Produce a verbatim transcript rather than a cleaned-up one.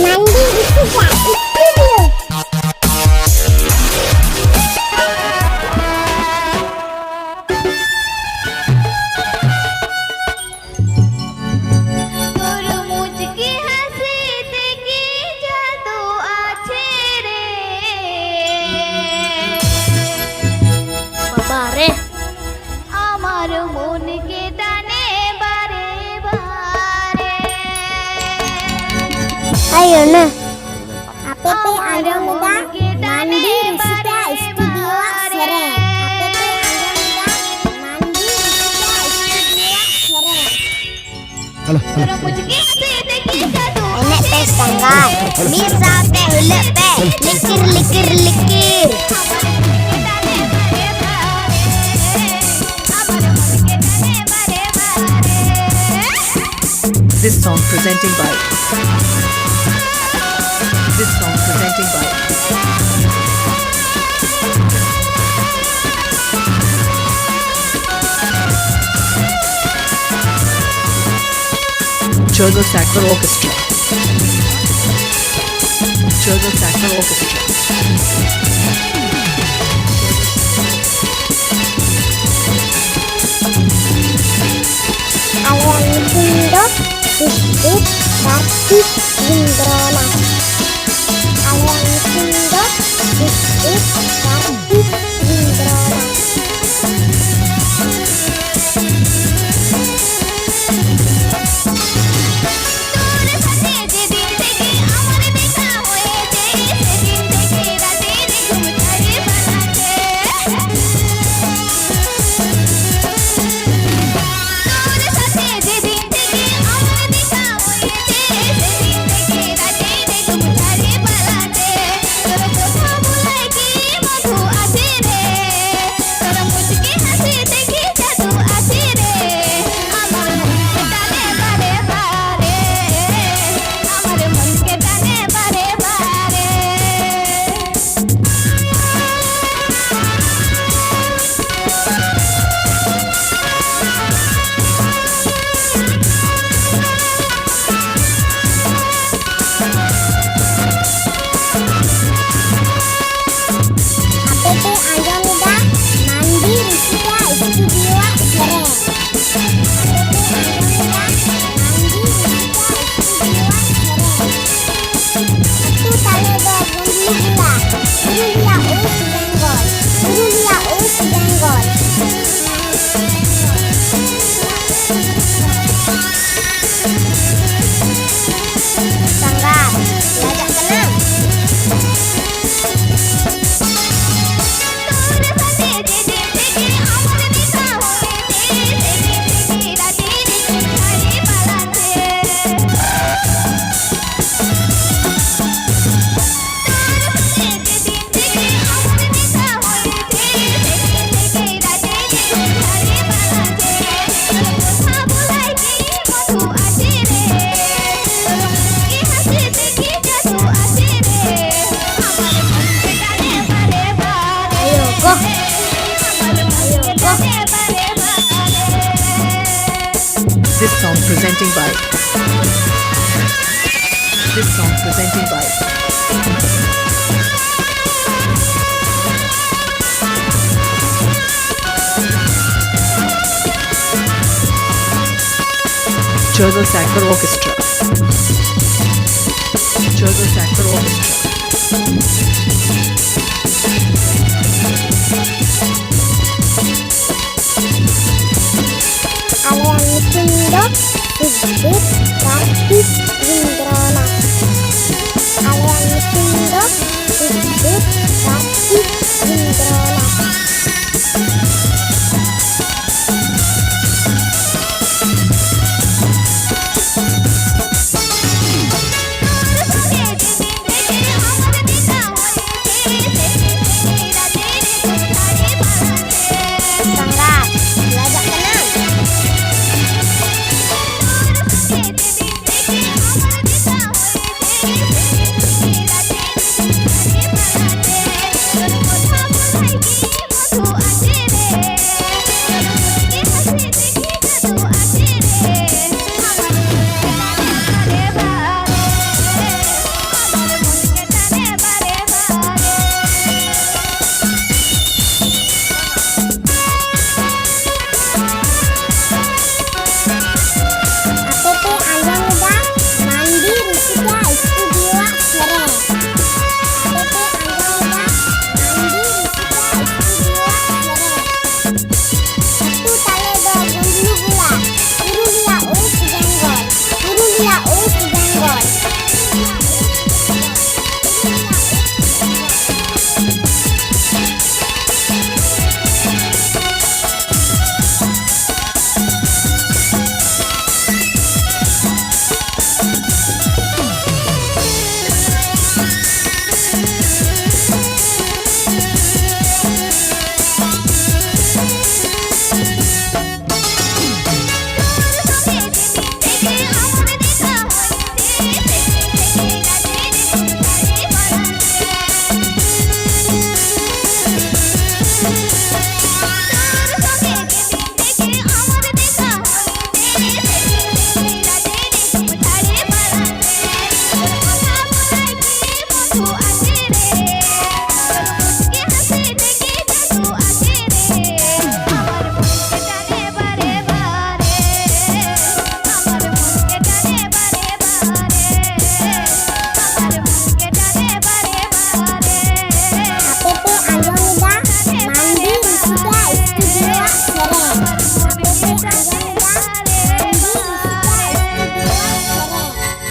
ᱢᱟᱱᱰᱤ ᱨᱩᱥᱤᱠᱟ ᱥᱴᱩᱰᱤᱭᱳ᱾ तोर मुझकी हंसी देखी जादू आछे रे। बाबा रे। আমার মনকে টানে বারে বারে। ᱟᱭᱳ ᱱᱟ᱾ ᱟᱯᱮ ᱯᱮ ᱟᱸᱡᱚᱢ ᱮᱫᱟ ᱢᱟᱱᱰᱤ ᱨᱩᱥᱤᱠᱟ ᱥᱴᱩᱰᱤᱭᱳᱣᱟᱜ ᱥᱮᱨᱮᱧ᱾ ᱟᱯᱮ ᱯᱮ ᱟᱸᱡᱚᱢ ᱮᱫᱟ ᱢᱟᱱᱰᱤ ᱨᱩᱥᱤᱠᱟ ᱥᱴᱩᱰᱤᱭᱳᱣᱟᱜ ᱥᱮᱨᱮᱧ᱾ Hello, hello. ᱮᱱᱮᱡ ᱯᱮ ᱥᱟᱸᱜᱷᱟᱨ, ᱢᱤᱫ ᱥᱟᱶᱛᱮ ᱦᱤᱞᱟᱹᱜ ᱯᱮ, ᱞᱤᱠᱤᱨ, ᱞᱤᱠᱤᱨ, ᱞᱤᱠᱤᱨ᱾ This song presenting by, this song presenting by Churno Sacral Orchestra. Churno Sacral Orchestra. ᱟᱞᱮᱭᱟᱜ ᱧᱩᱛᱩᱢ ᱫᱚ ᱥᱩᱥᱤᱛ ᱠᱟᱨᱛᱤᱠ ᱤᱱᱫᱨᱚᱱᱟᱛᱷ᱾ ᱟᱞᱮᱭᱟᱜ ᱧᱩᱛᱩᱢ ᱫᱚ ᱥᱩᱥᱤᱛ Kartik ᱤᱱᱫᱨᱚᱱᱟᱛᱷ᱾ By. This song presenting by Joseph Sackler Orchestra. Joseph Sackler Orchestra. ᱟᱞᱮᱭᱟᱜ ᱧᱩᱛᱩᱢ ᱫᱚ